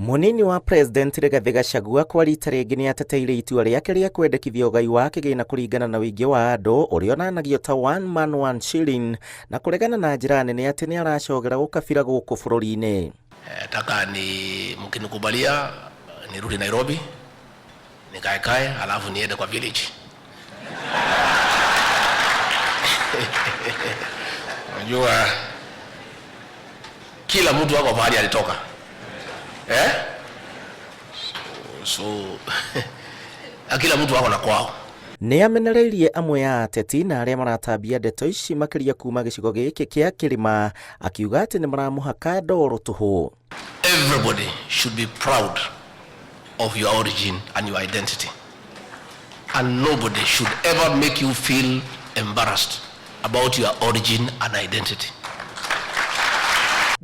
Mũnini wa President Rigathĩ Gachagua kwa rita rĩngĩ nĩ ateteire itua rĩake rĩa kwendekithia ũgai wa kĩgĩna kũringana na ũingĩ wa andũ ũrĩa onanagio ta one man one shilling na kũregana na njĩra nene atĩ nĩ aracogera ũkabira gũkũ bũrũri-inĩ. Nataka ni mkinikubalia nirudi Nairobi nikaekae, halafu niende kwa village. Unajua kila mtu ako pahali alitoka eh? So, so kila mtu ako na kwao. Nĩ amenereirie amwe a ateti na arĩa maratambia ndeto ici makĩria kuma gĩcigo gĩkĩ kĩa kĩrĩma akiuga atĩ nĩ maramũhaka ndoro tũhũ. Everybody should be proud of your origin and your identity. And nobody should ever make you feel embarrassed about your origin and identity.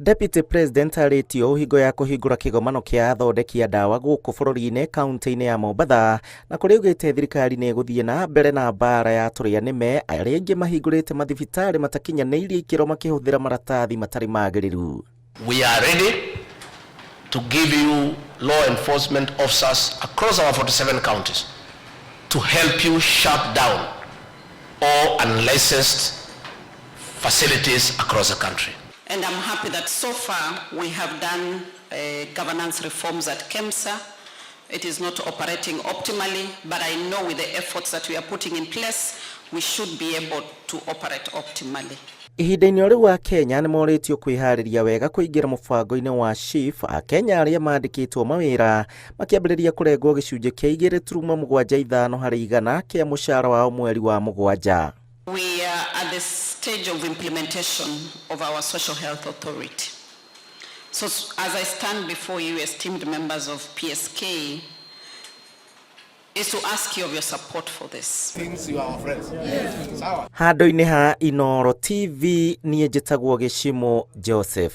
Deputy President arĩtio hingo ya kũhingũra kĩgomano kĩa athondeki a ndawa gũkũ bũrũri-inĩ kaunti-inĩ ya Mombatha na kũrĩa augĩte thirikari nĩ ĩgũthiĩ na mbere na mbara ya tũrĩa nĩme arĩa aingĩ mahingũrĩte mathibitarĩ matakinyanĩirie ikĩro makĩhũthĩra maratathi matarĩ magĩrĩru. We are ready to give you law enforcement officers across our 47 counties to help you shut down all unlicensed facilities across the country. And I'm happy that so far we have done governance reforms at KEMSA. It is not operating optimally, but I know with the efforts that we are putting in place, we should be able to operate optimally. Ihinda-inĩ o rĩu Akenya nĩ morĩtio kwĩharĩria wega kũingĩra mũbango-inĩ wa SHIF Akenya arĩa mandĩkĩtwo mawĩra makĩambĩrĩria kũrengwo gĩcunjĩ kĩa 2.75 harĩ igana kĩa mũcara wao mweri wa mũgwanja. We are at the stage of implementation of our Social Health Authority. So as I stand before you, esteemed members of PSK, is to ask you of your support for this. Things you are our friends. Sawa. Handũ-inĩ ha Inooro TV niĩ njĩtagwo Gĩcimũ Joseph.